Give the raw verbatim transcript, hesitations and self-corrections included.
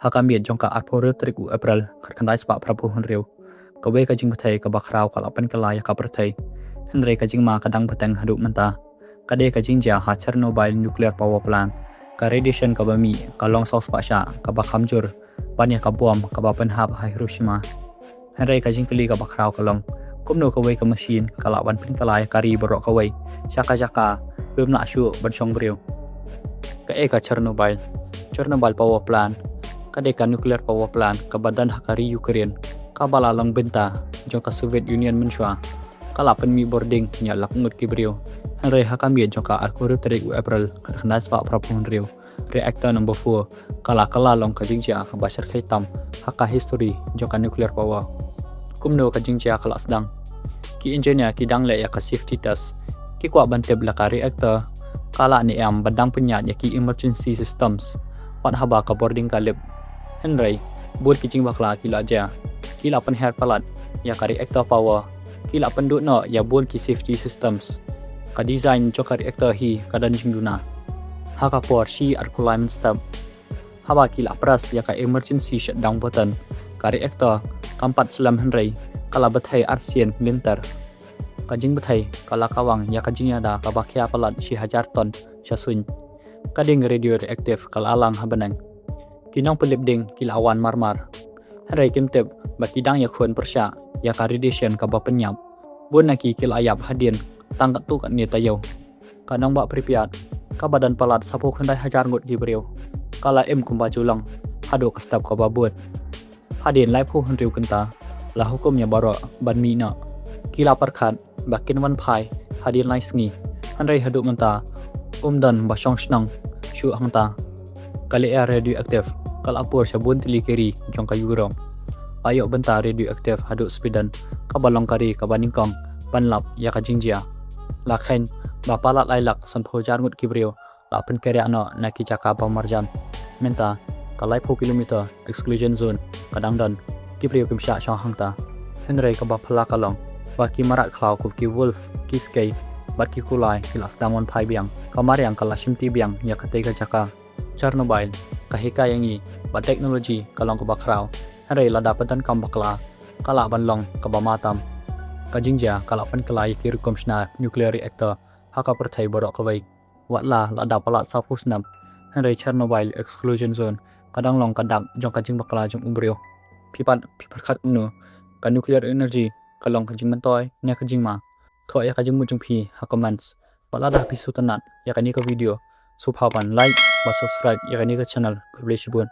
Ha ka miet jong ka arphew hynriew tarik u April, khatkhyndai spah phraphew hynriew, kawei ka jingbthei kaba khraw ka la pynkylla ïa ka pyrthei. Hynrei ka jingma ka dang bteng haduh mynta. Ka dei ka jingjia ha Chernobyl nuclear power plant. Ka radiation kaba mih ka long saw spah shah, kaba kham jur ban ïa ka bom kaba pynhap ha Hiroshima. Hynrei ka jingkylli kaba khraw ka long, kumno kawei ka machine ka lah ban pynkylla ïa ka ri baroh kawei sha ka jaka bym lah shuh ban shong briew. Kaei ka Chernobyl? Chernobyl power plant ka dei ka nuclear power plant kaba don ha ka ri Ukraine, kaba la long bynta jong ka Soviet Union mynshuwa. Ka la pynmih bording hynñiew lak ngut ki briew. Hynrei ha ka miet jong ka arphew hynriew tarik u April, khatkhyndai spah phraphew hynriew, reactor number four ka la kylla long ka jingjia kaba shyrkhei tam ha ka history jong ka nuclear power. Kumno ka jingjia ka la sdang? Ki engineer ki dang leh ïa ka safety test. Ki kwah ban tip la ka reactor ka lah ne em ban dang pynïaid ïa ki emergency systems wat haba ka bording ka lip. Hynrei bun ki jingbakla ki la jia. Ki la pynher palat ïa ka reactor power. Ki la pynduh noh ïa bun ki safety systems. Ka design jong ka reactor hi ka don jingduna. Ha ka por shi ar kulai mynstep, haba ki la press ïa ka emergency shutdown button, ka reactor kam pat slem hynrei ka la bthei arsien lynter. Ka jingbthei ka la kawang ïa ka jingïada kaba khia palat shi hajar ton sha suiñ. Ka ding radioactive ka la lang ha bneng. Ki nongpynlip ding ki la wan marmar. Hynrei kim tip ba ki dang ïakhun pyrshah ïa ka radiation kaba pynïap. Bun na ki ki la ïap hadien tang katto katne taïew. Ka nongbah Pripyat kaba don palat sawphew khyndai hajar ngut ki briew ka la im kumba ju long haduh ka step kaba bud. Hadien laiphew hynriew kynta la hukum ïa baroh ban mih noh. Ki la pyrkhat ba kin wan phai hadien lai sngi. Hynrei haduh mynta um don ba shong shnong shuh hangta. Ka lyer radioactive ka la pur sha bun tylli ki ri jong ka Europe. La ïoh bynta radioactive haduh Sweden, kaba long ka ri kaba nyngkong ban lap ïa ka jingjia. La kheiñ ba palat lai lak sanphew hajar ngut ki briew la pynkynriah noh na ki jaka ba marjan. Mynta ka laiphew kilometer exclusion zone ka dang don, ki briew kim shah shong hangta. Hynrei kaba phylla ka long ba ki mrad khlaw kum ki wolf, ki skei bad ki kulai ki la sdang wan phai biang. Ka mariang ka la shimti biang ïa katei ka jaka. Chernobyl ka hikai ïa ngi ba technology ka long kaba khraw, hynrei lada pyndonkam bakla ka lah ban long kaba ma tam. Ka jingjia ka la pynkylla ïa ki rukom shna nuclear reactor ha ka pyrthei baroh kawei. Wat la lada palat sawphew snem, hynrei Chernobyl exclusion zone ka dang long ka dak jong ka jingbakla jong u briew. Phi pat phi pyrkhat kumno? Ka nuclear energy ka long ka jingmyntoi ne ka jingma? Thoh ïa ka jingmut jong phi ha comments. Bad lada phi sngewtynnat ïa kane ka video, sngewbha ban like bad subscribe ïa kane ka channel. Khublei shibun.